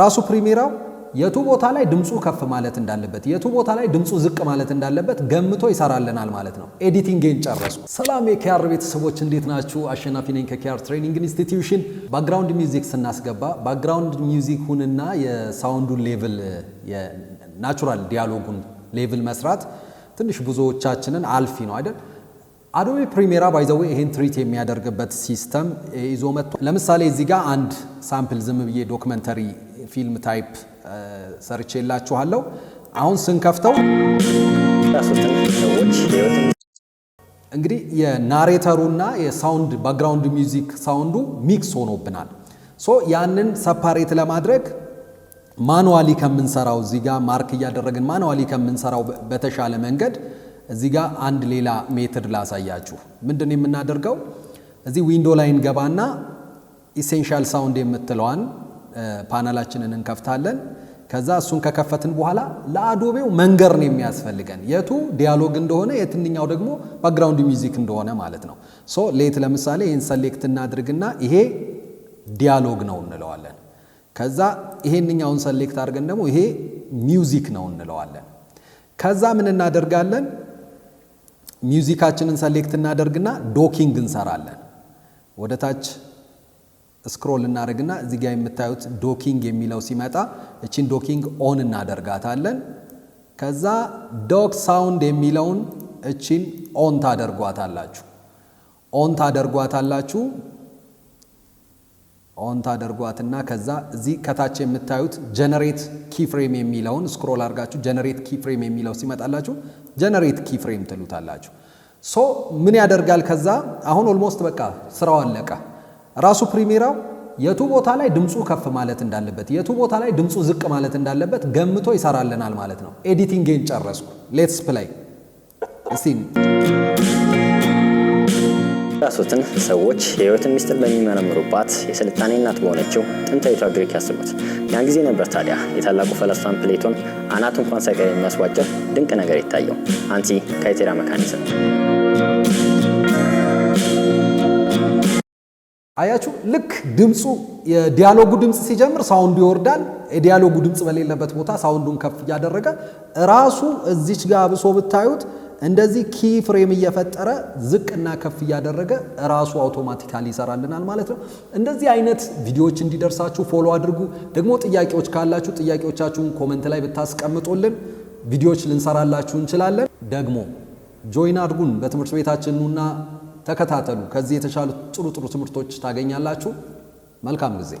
ራሱ Premiere ው የቱ ቦታ ላይ ድምፁ ከፍ ማለት እንዳለበት፣ የቱ ቦታ ላይ ድምፁ ዝቅ ማለት እንዳለበት ገምቶ ይሰራልናል ማለት ነው። Editing ን ጨረስኩ። ሰላም የኪያር ቤተሰቦች፣ እንዴት ናችሁ? አሸናፊ ነኝ ከኪያር Training Institution። Background music ስናስገባ background music ኡንና የ sound ኡን level፣ የ natural dialogue ኡን level መስራት ትንሽ ብዙዎቻችንን አልፊ ነው አይደል? Adobe Premiere, by the way, ይሄን treat የሚያደርግበት system ይዞ መጥቶ ለምሳሌ እዚህ ጋር አንድ sample ዝም ብዬ documentary film type ሰርቼላችኋለሁ። አሁን ስንከፍተው ሰዎች የህይወትን እንግዲህ የ narrator ኡና የ sound background music sound ኡ mix ሆኖብናል። So ያንን separate ለማድረግ manually ከምንሰራው፣ እዚህ ጋር mark እያደረግን manually ከምንሰራው በተሻለ መንገድ እዚህ ጋር አንድ ሌላ method ላሳያችሁ። ምንድን ነው የምናደርገው? እዚህ window ላይ እንገባና Essential Sound የምትለዋን ፓናላችንን እንከፍታለን። ከዛ እሱን ከከፈትን በኋላ ለ Adobe ው መንገር ነው የሚያስፈልገን የቱ dialogue እንደሆነ፣ የትኛው ደግሞ background music እንደሆነ ማለት ነው። So let ለምሳሌ ይህን select እናድርግና ይሄ dialogue ነው እንለዋለን። ከዛ ይሄንኛውን select አድርገን ደግሞ ይሄ music ነው እንለዋለን። ከዛ ምን እናደርጋለን? Music ኣችንን select እናደርግና ducking እንሰራለን። ወደ ታች scroll እናደርግና እዚህ ጋር የምታዩት ducking የሚለው ሲመጣ እቺን ducking on እናደርጋታለን። ከዛ duck sound የሚለውን እቺን on ታደርጓታላችሁ። On ታደርጓታላችሁ። On ታደርጓትና ከዛ እዚህ ከታች የምታዩት generate keyframe የሚለውን scroll አድርጋችሁ generate keyframe የሚለው ሲመጣላችሁ generate keyframe ትሉታላችሁ። So ምን ያደርጋል? ከዛ አሁን almost በቃ ስራው አለቀ። ራሱ Premiere ው የቱ ቦታ ላይ ድምፁ ከፍ ማለት እንዳለበት፣ የቱ ቦታ ላይ ድምፁ ዝቅ ማለት እንዳለበት ገምቶ ይሰራልናል ማለት ነው። Editing ን ጨረስኩ። Let's play እስቲ። ራሶትን ሰዎች የህይወትን ሚስጥር በሚመረምሩባት፣ የስልጣኔ እናት በሆነችው ጥንታዊቷ ግሪክ ያስቡት። ያን ጊዜ ነበር ታዲያ የታላቁ ፈላስፋን ፕሌቶን አናት እንኳን ሳይቀር የሚያስቧጭር ድንቅ ነገር የታየው፣ Antikythera mechanism። አያችሁ፣ ልክ ድምፁ የ dialogue ኡ ድምፅ ሲጀምር sound ኡ ይወርዳል። የ dialogue ኡ ድምፅ በሌለበት ቦታ sound ኡን ከፍ እያደረገ ራሱ እዚች ጋር አብሶ ብታዩት እንደዚህ key frame እየፈጠረ ዝቅና ከፍ እያደረገ ራሱ automatically ይሰራልናል ማለት ነው። እንደዚህ አይነት ቪዲዮዎች እንዲደርሳችሁ follow አድርጉ። ደግሞ ጥያቄዎች ካላችሁ ጥያቄዎቻችሁን comment ላይ ብታስቀምጡልን ቪዲዮዎች ልንሰራላችሁ እንችላለን። ደግሞ join አድርጉን፣ በትምህርት ቤታችን ኑና ተከታተሉ። ከዚህ የተሻሉ ጥሩ ጥሩ ትምህርቶች ታገኛላችሁ። መልካም ጊዜ።